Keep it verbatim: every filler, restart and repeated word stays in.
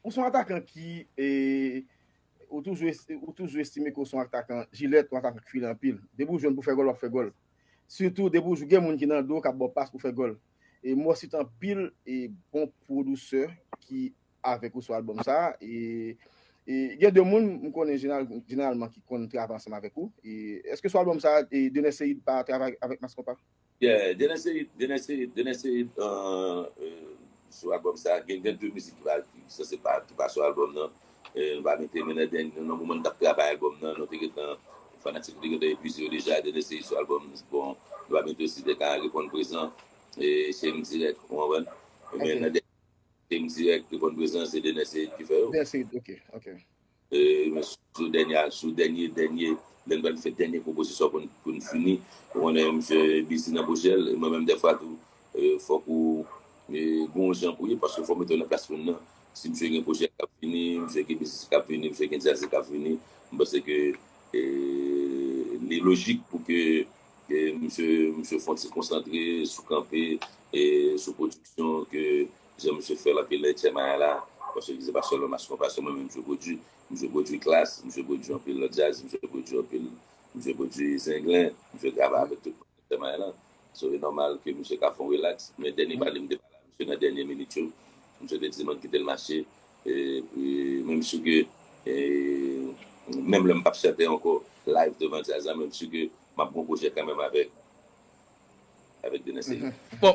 Ou se yon atakan ki, e, ou toujou, es- ou toujou estime ke ou se yon atakan jilèt, yon atakan ki file anpil. Depi w jwenn pou fè gòl, w ap fè gòl. Sitou, depi w jwenn gen moun ki nan do, k ap ba w pas pou fè gòl. E m wè sit anpil e bon pwodisè ki avèk ou sou albòm sa. E, e gen de moun m konnen jeneral- jeneralman ki konn travay ansanm avèk ou. E èske sou albòm sa, e Dener Ceide pa travay avèk Mass Konpa? Yeah, Dener Ceide, Dener Ceide, Dener Ceide, euh, euh, sou albòm sa, gen, gen de mizik ki pa, ki sanse pa, ki pa sou albòm nan. E, nou pa mete, men nan dènye, nan moman n t ap travay albòm nan, nou te gentan, fanatik nou te gentan epuize yo deja, Dener Ceide sou albòm, bon, nou pa mete osi te ka reponn prezan, e, se m dirèk, ou konprann? Men nan dènye, se m dirèk, reponn prezan, se Dener Ceide ki fè yo. Dener Ceide, ok, ok. E, men sou dènye, sou dènye, dènye, lè n pral fè dènye konpozisyon pou n, pou n fini, ou konnen misye bizi nan pwojè l, e mwen menm dèfwa tou, e, fòk ou, e, gon jan pou ye, paske fò mete w nan plas moun nan. Si misye gen pwojè k ap vini, misye gen biznis k ap vini, misye gen djaz k ap vini, m panse ke, e, li lojik pou ke, e, misye, misye fè yon ti konsantre sou kanpe, e, sou pwodiksyon ke jan misye fè l anpil nan Etchèmaya la, paske se pa sèlman Mass Konpa, se mwen menm misye pwodui. Misye pwodui Klass, misye pwodui anpil nan djaz, misye pwodui anpil, misye pwodui Zenglen, misye travay avèk tout moun Etchèmaya la. So, e nòmal ke misye ka fè yon relaks. Men dènye pale m te pale a misye nan dènye minit yo. Misye te di m ann kite l mache. E, e menm si ke, e, menm lè m p ap chante ankò live devan djaz la, menm si ke m ap gen yon pwojè kanmenm avèk, avèk Dener Ceide. Bon,